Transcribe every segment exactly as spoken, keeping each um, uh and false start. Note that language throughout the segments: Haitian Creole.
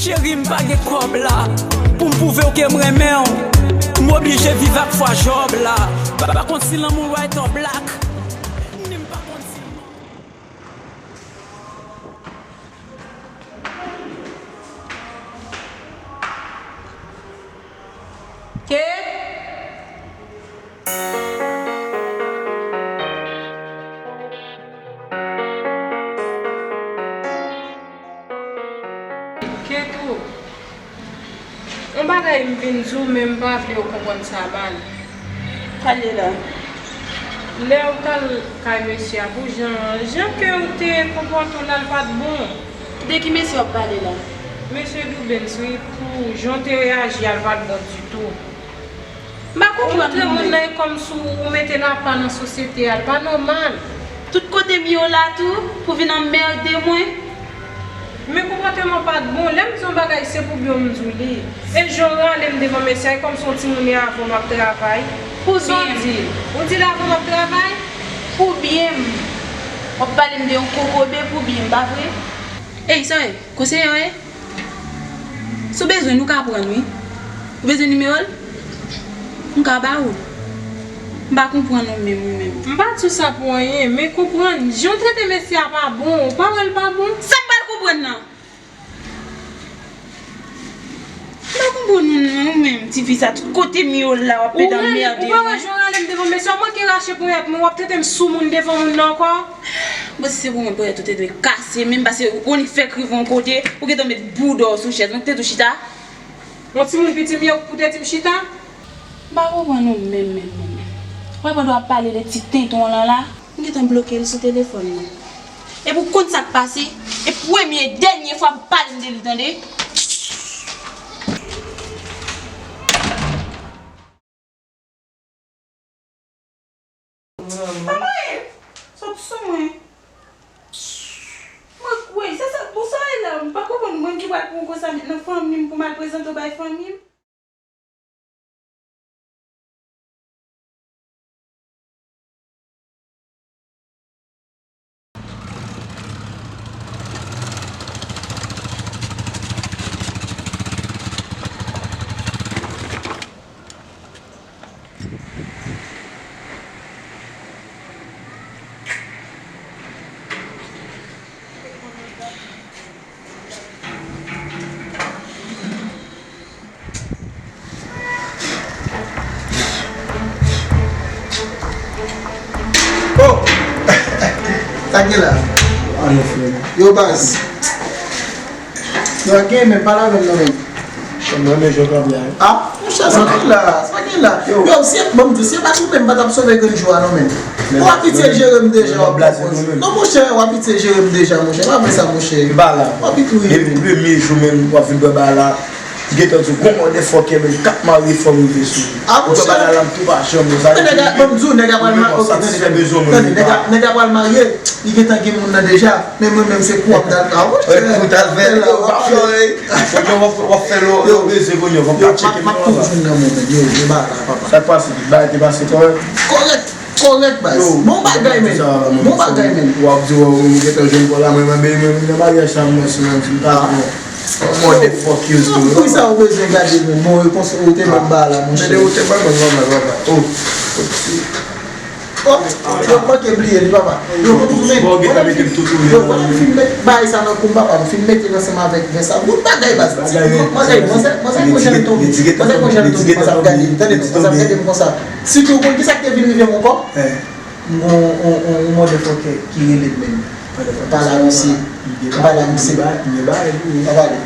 Cheri, m pa gen kòb la pou m pwouve w ke m renmen w. M oblije viv ak fwa Jòb la. Pa, pa konn si lanmou white or black. Ni m pa konn si. Ke? Ketou, yon bagay m vin di w, men m pa vle w konprann sa mal. Pale la. Lè w t al kay mesye a, pou jan, jan ke w te konpòte w la, l pa t bon. De ki mesye w ap pale la? Mesye Doubens, wi, pou jan w te reyaji a, l pa t bon ditou. M pa konprann ou menm. Ou montre moun nan e kòmsi ou mete lapa nan sosyete a, l pa nòmal. Tout kote m ye w la tou, pou vin anmède mwen. Men konpòteman pa t bon. Lè m di yon bagay, se pou byen w m di w li. E jan w rale m devan mesye a, e kòmsi yon timoun e avè w m ap travay. Pou byen m. Sa w di? Ou di l avè w m ap travay? Pou byen m. W ap pale m de yon kokobe pou byen m, pa vre? Ey, sa w ye? Konseye w ye? Si w bezwen l, ou ka pran l, wi. Ou bezwen nimewo l? M ka ba ou l. M pa konprann ou menm, ou menm. M pa di w sa pou anyen, men konprann, jan w trete mesye a pa bon, ou pa wè l pa bon? Sa m pral konprann nan? M pa konprann ou non, ou menm, ti fi sa, tout kote m ye w la, w ap pede anmède mwen. Ou pa wè jan w rale m devan mesye a, w manke rache ponyèt mwen, w ap trete m soumoun devan moun nan ankò? Bon, si se pou mwen, ponyèt ou te dwe kase menm, paske ou konn fèk rive yon kote, ou gentan met bouda w sou chèz. Mwen ki te di w chita? Yon timoun piti m ye pou te di m chita? M pa konprann ou menm, menm, menm. Wè pandan w ap pale de ti tenten w lan la, m gentan bloke l sou telefòn mwen. Epi w konn sa k pase? E premye e dènye fwa pou pale m de li, tande? Manman e sot sou mwen. Mwen kwè, se sa, pou sa w ye la, m pa konprann mwen ki pral pran w konsa met nan fanmi m pou m al prezante w bay fanmi m. Oh! Sa k gen la? Ann, frè. Yo, baz. Yo, gen, men pale avè m non, men. Mwen, men, jòk anpil, a. Ah, monchè, sa k gen la? Sa k gen la? Yo, si, bon, m di, si e pa t ou menm, m pa t ap sove grenn jou a non, men. Ou abitye jere m deja, w ap blaze. Non, monchè, w abitye jere m deja, monchè. Pa vle sa, monchè. Bala. W abitye. Depi premye jou menm, w ap vin bwè bala. Gentan di w gon motherfucker menm k ap marye fò m rive sou li. Ah, monchè. Ou bwè bala la, m tou pa janm wè sa. Men nèg a, ban m di w, nèg a pral ma-, ok, tande, tande, nèg a, nèg a pral marye, li gentan gen moun nan deja. Men mwen menm se kou ap dal ka, monchè. Kou t al fè la, w ap fè, w ap fè lò, w ap bezwen kounye a, w ap tcheke m ap toujou nan moman, yo, yo, ba la, papa. Sa k pase, bagay te pase kòrèk? Kòrèk, kòrèk, baz. Bon bagay, men. Bon bagay, men. W ap di, w gentan jwenn kò la, mwen, mwen, mwen, mwen, nan maryaj sa, mwen, si mwen, si m ta, mwen, motherfuck you, too. Poukisa ou bezwen gade mwen? Bon, e konsa, ou te ban m ba la, monchè. Ou te ban mwen, papa, papa. Oh, ok. Oh, yo manke bliye li, papa. Yo, bon, men, bon, m fin met bagay sa nan kou m, papa. M fin mete l ansanm avèk vès sa. Bon bagay, baz. Manzè, manzè, manzè, konjè l tonbe. Manzè, konjè l tonbe. Manzè ap gade m. Tande, manzè ap gade m konsa. Sitou, ou konn kisa k te vin rive m ankò? M gon, on, on, on motherfucker ki rele m menm. Pale a misye. Pale a misye. Pale.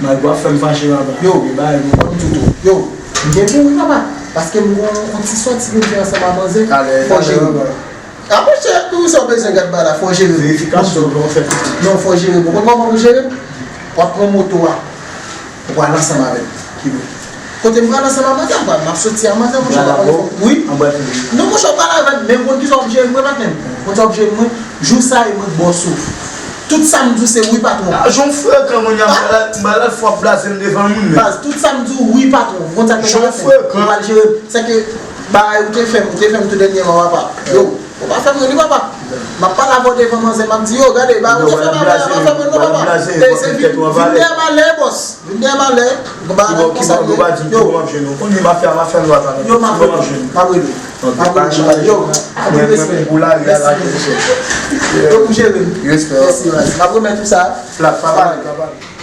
Malgre w ap fè m fache, papa. Yo, ban m di w tou. Yo, m gen pou wi, papa. Paske m gon on ti sòti pou m fè ansanm a manzè. Fò jere m. A monchè, pou sa w bezwen gad ba la, fò jere m. Verifikasyon pou w fè. Non, fò jere m. Ou konn kòman pou jere m? W ap pran moto a. Ou pral ansanm avè m. Ki bò? Kote m pral ansanm a manzè, m pral, m ap soti a manzè, monchè, w ap pran moto. Wi. Non, monchè, w pral avè m, men ou konn kisa w ap jere m, mwen, patnè m. Ou konn sa w ap jere m, mwen? Jou sa e mwen k ba w souf. Tout sa m di w se wi, patwon. Ah, jan w frekan, mwen, m ba la, m ba la fò w ap blaze m devan moun, men. Baz, tout sa m di w wi, patwon. Ou konn sa k pral fè? Ou pral jere m. Sèke bagay ou te fè m, ou te fè m tou dènyèman, papa. Yo, ou pa fè m ri, papa. M ap pale avè w devan manzè, m ap di, yo, gade, ba, ou te fè bagay la, pa fè moun nan papa. E se vin, vin dèyè malè, bòs. Vin dèyè malè. Bon, ba, konsa, yo. Ki bò, ki bò, ki bò, m ap jwenn ou. Konn li mafya, mafya nou ap travay. Yo, m ap rele. M ap rele. M ap rele. Yo, anpil respè. Mèsi. Yo, pou jere m. Respè. Mèsi, baz. M ap remèt ou sa. Plat, pa pale, pa pale.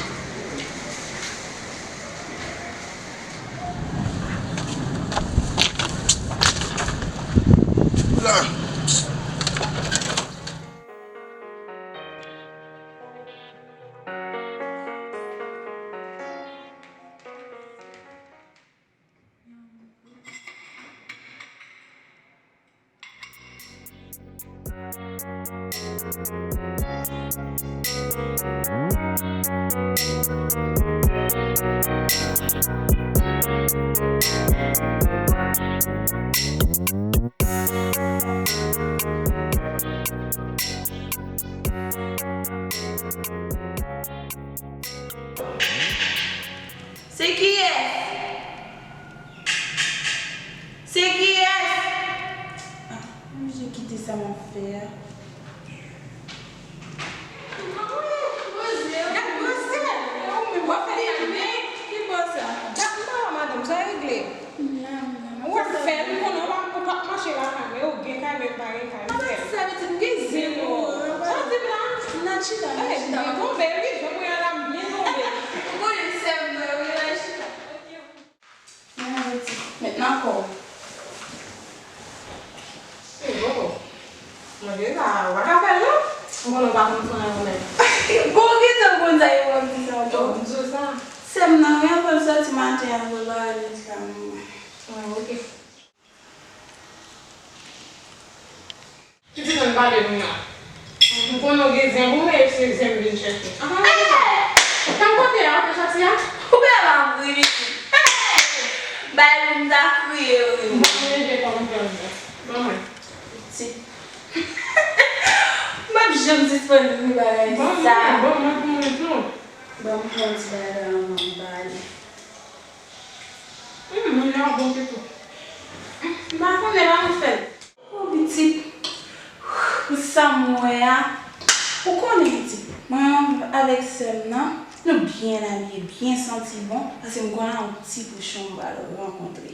Se kiyès? Se kiyès? Ah, m oblije kite sa m ap fè a. Gad gwosè! E ou menm w ap fè li ale? Ki bò sa? Gad m pa wè madanm, sa regle. Ou ap fè l, m konnen w ap, ou p ap mache lakay mwen, ou gen kay mwen, m pa gen kay, m fè l. Sa sa vle di m gen zen. Jan w di m la. N a chita, n a chita. Byen tonbe, wi, jan mwen an la, m byen tonbe. Ou konnen sè m nan, wi, n a chita. Met nan kò w. E, boko. Manje sa, ou pa ka fè l, non. M konnen w pa konn fè anyen ou menm. Bon, ou gentan konn sa, e w ap di sa ankò. Oh, m di w sa. Sè m nan, wi, apre l sòti maten an, pou l pa rele sa, mwen. Ah, ok. Pitit, ann pale nou la. M konnen w gen zen pou mwen, e se zen m vin chèche. Ann pale nou la. Tann kote a, kote sòti a? Ou pa va mouri, pitit. Bay pou m ta kriye, wi. M pa konnen jen kòman fè ann fè. Ban mwen. Pitit. M p ap janm sispann ri bagay sa. Ban mwen, ban mwen pou mwen tou. Ban m pran ti bagay la, m pale. Hum, moun nan bon pito. M pa konnen pa mwen fè l. O pitit, pou sa m wè a, ou konnen pitit, mwen avèk sè m nan, nou byen abiye, byen santi bon, paske m konnen yon ti pouchon m pral rankontre.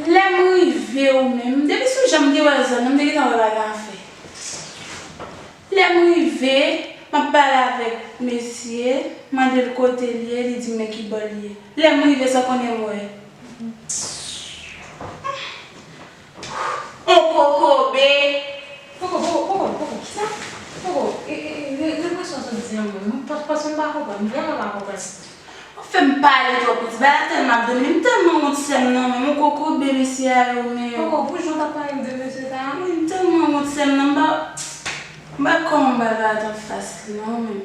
Lè m rive ou menm, depi sou jan m te wè zòn nan, m te gentan wè bagay an fè. Lè m rive, m ap pale avèk mesye, mande l kote l ye, li di m men ki bò l ye. Lè m rive, sa w konnen m wè? On kokobe. Koko, koko, koko, koko, kisa? Koko, e, e, e, re-, represyon sa w di an mwen, m pa, paske m pa konprann, m vrèman pa konprann. Ou fè m pale twòp pitit, bagay la tèlman ap domine m, m tèlman wont sè m nan, men yon kokobe mesye a yo, men. Koko, pou jan w t ap pale m de mesye sa a? Wi, m tèlman wont sè m nan, m pa, m pa konn bagay la t ap fasil non, men.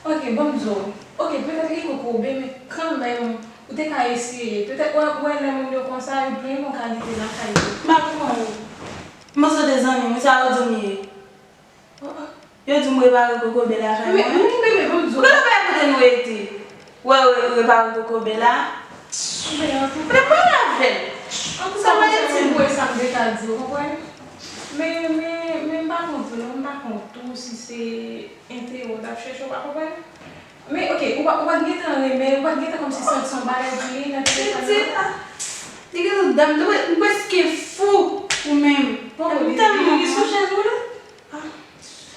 Ok, ban m di w. Ok, petèt li kokobe, men kanmenm, ou te ka eseye. Petèt, ou wè, ou wè lè moun yo konsa, yo byen yon kalite lakay yo. M pa konprann. M panse w te zanmi m, wi, sa yo di w m ye. Oh, oh. Yo di m repare kokobe lakay mwen. Men, men, men, men, ban m di w. Ou genlè pa kote nou rete. Wè, wè, repare kokobe la. Men, men, pale avè l. Sa m te di m. Ou wè sa m te ka di, ou konprann? Men, men, men, m pa konn tou, non, m pa konn tou si se enterè w t ap chèche, ou pa konprann? Men, ok, ou pa, ou pa t gentan renmen, ou pa t gentan kòmsi santi yon bagay pou li nan telefòn nan? Pitit, ah, li gentan dam, m prèske fou pou menm. Bon, li, li, li sou chèz woule? Ah.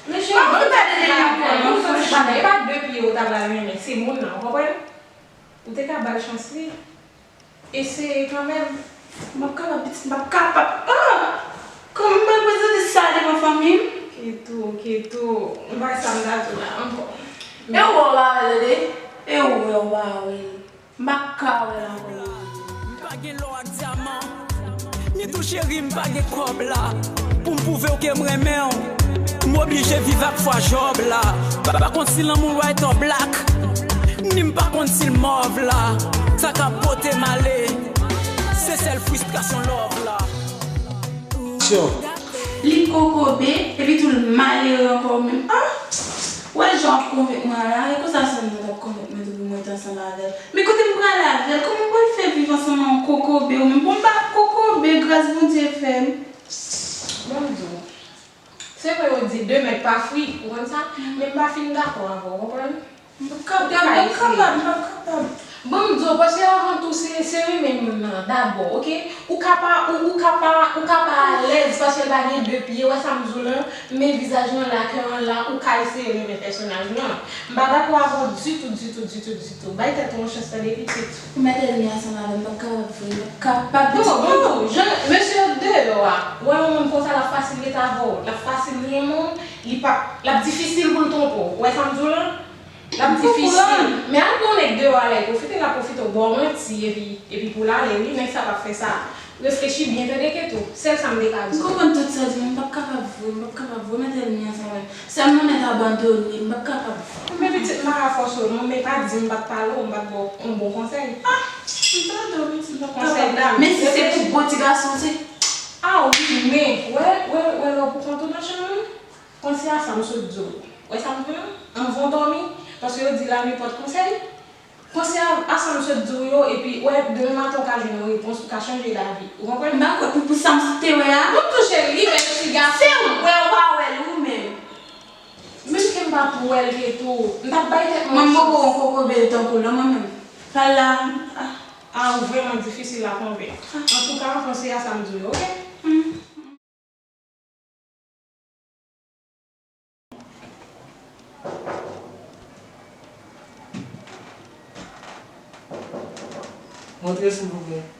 Men cheri, bon, gade de li ankò, non, bon, se pa, e pa de pye ou ta pral renmen, se moun nan, ou konprann? Ou te ka ba l chans li. Eseye kanmenm. M p ap kapab, pitit, m p ap kapab. Ah! Kòman m pral prezante sa devan fanmi m? Ketou, ketou, m pa sa m ta di w la ankò. E ou wè w pa wè l, tande? E ou wè w pa wè l. M pa ka wè l ankò non. M pa gen lò ak dyaman, ni tou cheri m pa gen kòb la. Pou m pwouve w ke m renmen w, m oblije viv ak fwa Jòb la. Pa, pa konn si lanmou white or black, ni m pa konn si l mòv la. Sa ka pote m ale, se sèl fristrasyon love la. Li kokobe, epi tou l malere ankò menm. Ah! Wè jan w ap konvenk mwen an la, e konsa sè m nan t ap konvenk mwen tou pou mwen rete ansanm avè l. Men kote m prale avè l, kòman m pral fè viv ansanm ak yon kokobe ou menm? Bon, m pa kokobe, gras Bondye fè m. Bon, m di w. Se vre yo di de mèt pa fri, ou konn sa? Men m pa fin dakò avè w, ou konprann? M p ap kapab, m p ap kapab, m p ap kapab. Bon, m di w, paske avan tou, se, se renmen moun nan, dabò, oke? Ou ka pa, ou, ou ka pa, ou ka pa alèz paske l pa gen de pye, ou wè sa m di w lan? Men vizaj lan la, kè an la, ou ka eseye renmen pèsonaj lan. M pa dakò avè w ditou, ditou, ditou, ditou. Bay tèt ou yon chans, tande, pitit. Ou mèt ènmi ansanm avè m, m p ap kapab vre, m p ap kapab. Bon, bon, bon, jan mesye yo deyò a, ou wè yon moun konsa, l ap fasil rete avè w, l ap fasil renmen w, li p ap, l ap difisil pou l twonpe w. Ou wè sa m di w lan? L ap difisil. Men al pran yon nèg deyò a, lè l pwofite, l ap pwofite w ba w manti, epi, epi pou l ale, wi, nèg sa p ap fè sa. Reflechi byen, tande, Keto. Sèl sa m te ka di w. M konprann tout sa w di, men m p ap kapab vre, m p ap kapab vre, ou mèt ènmi ansanm avè m. Sèlman mèt abandone m, m p ap kapab. Men pitit, m pa ka fòse w non, men pa di m pa t pale w, m pa t ba w yon bon konsèy. Ah! M tande w, pitit, m p ap kapab. Konsèy dam. Men si se pou bon ti gason, se. Ah wi, men, wè, wè, wè lè w poukont ou nan chanm ou, panse a sa m sot di w. Wè sa m di w lan? Anvan w dòmi, paske yo di lannuit pòte konsèy. Panse a, a sa m sot di w yo, epi, wè, demen maten w ka jwenn yon repons, ou ka chanje lavi. Ou konprann? M pa kwè pou, pou sa m te wè a. Bon, tou cheri, li bèl ti gason. Se ou wè, ou pa wè l ou menm. Menm ke m pa t wè l ke tou, m t ap bay tèt mwen yon chans. Mwen m poko wè yon kokobe tankou l non, mwen menm. Pral la, ah. Ah, ou vrèman difisil a konvenk. Antouka, panse a sa m di w yo, oke? Rantre, silvouplè.